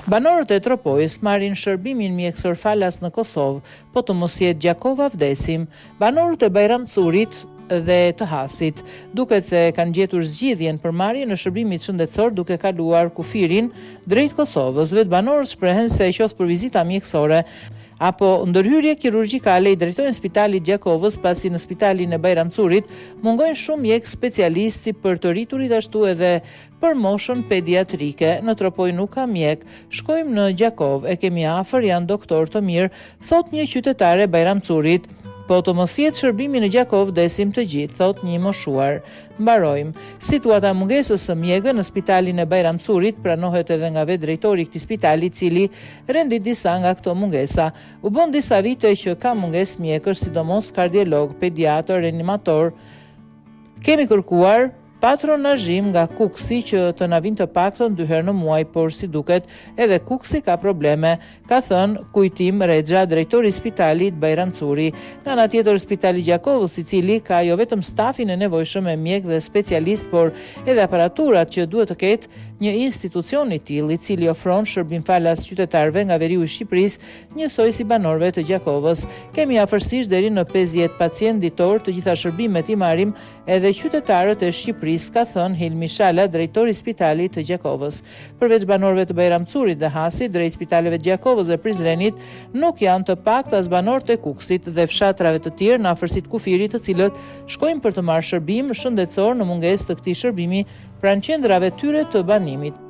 Banorët e Tropojës marrin shërbimin mjekësor falas në Kosovë, po të mos jetë Gjakova vdesim. Banorët e Bajram Currit dhe të Hasit, duket se kanë gjetur zgjidhjen për marrjen e shërbimit shëndetësor duke kaluar kufirin drejt Kosovës. Vetë banorët shprehen se qoftë për vizita mjekësore apo ndërhyrje kirurgjikale i drejtohen spitalit të Gjakovës pasi në spitalin e Bajram Currit mungojnë shumë mjekë specialistë si për të rriturit ashtu edhe Për moshën pediatrike, në Tropojë nuk ka mjek, shkojmë në Gjakovë, e kemi afër, janë doktorë të mirë, thotë një qytetare e Bajram Currit. Po të mos jetë shërbimi në Gjakovë vdesim të gjithë, thotë një i moshuar. Mbarojmë. Situata e mungesës së mjekëve në spitalin e Bajram Currit pranohet edhe nga vetë drejtori i këtij spitali i cili rendit disa nga këto mungesa. U bënë disa vite që ka mungesë mjekësh, sidomos kardiologë, pediatër, reanimatorë. Kemi kërkuar Patronazhim nga Kukësi që të na vijnë të paktën dy herë në muaj, por si duket edhe Kukësi ka probleme, ka thënë Kujtim Rexha, drejtor i spitalit Bajram Curri. Nga ana tjetër Spitali i Gjakovës, i cili ka jo vetëm stafin e nevojshëm me mjekë dhe specialistë, por edhe aparaturat që duhet të ketë një institucion i tillë, i cili ofron shërbim falas qytetarëve nga veriu i Shqipërisë, njësoj si banorëve të Gjakovës. Kemi afërsisht deri në 50 pacientë ditorë, të gjitha shërbimet i marrim Edhe qytetarët e Shqipërisë, ka thënë Hilmi Shala, drejtor i Spitalit të Gjakovës. Përveç banorëve të Bajram Currit dhe Hasit, drejt spitaleve të Gjakovës dhe Prizrenit, nuk janë të paktë as banorët e Kukësit dhe fshatrave të tjerë në afërsi të kufirit të cilët shkojnë për të marrë shërbim shëndetësor në mungesë të këtij shërbimi pranë qendrave tyre të banimit.